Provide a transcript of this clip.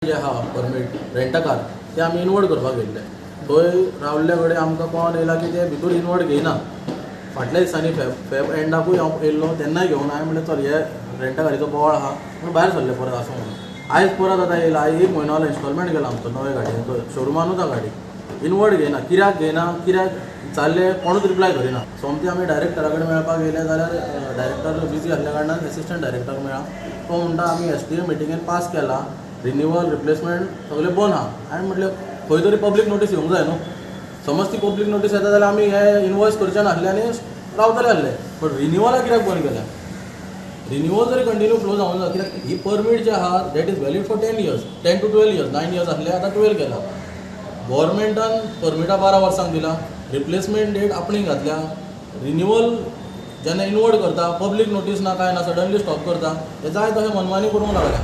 जे आहा परमीट रेंटाकार ते आमी इनवर्ड करपाक गेल्ले. थंय रावल्ल्या कडेन आमकां कळोन येयला की ते भितूर इनवर्ड घेयना. फाटल्या दिसांनी फेब एंडाकूय हांव येयल्लो तेन्नाय घेवन हांवें म्हणलें चल हे रेंटाकारीचो बोवाळ आहा म्हूण भायर सरले परत आसूं म्हणून. आयज परत आतां येयला, आयज एक म्हयनो जालो इन्स्टॉलमेंट केला आमचो नवे गाडयेचो, शोरुमानूच आहा गाडी. इनवर्ड घेयना, कित्याक घेयना, कित्याक विचारलें कोणूच रिप्लाय करिना. सोमती आमी डायरेक्टरा कडेन मेळपाक गेले जाल्यार डायरेक्टर बिजी आसल्या कारणान एसिस्टंट डायरेक्टर मेळ्ळा. तो म्हणटा आमी एसडीए मिटिंगेन पास केला, रिन्युअल रिप्लेसमेंट सगळें बंद आहा. हांवें म्हटलें खंय तरी पब्लीक नोटीस येवंक जाय न्हू, समज ती पब्लीक नोटीस येता जाल्यार आमी हे इनवॉयस करचे नासले आनी रावतले आसले. बट रिन्युअलाक कित्याक बंद केलें? रिन्युअल जरी कंटिन्यू फ्लो जावंक जाय, कित्याक ही परमीट जे आहा that is valid for 10 years, 10 to 12 years, 9 years आसले आतां 12 केला. गोवोरमेंटान परमिटां 12 वर्सांक दिला, रिप्लेसमेंट डेट आपणी घातल्या, रिन्युअल जेन्ना इनवर्ड करता पब्लीक नोटीस ना कांय ना, सडनली स्टॉप करता, हे जाय तशें मनमानी करूंक लागल्या.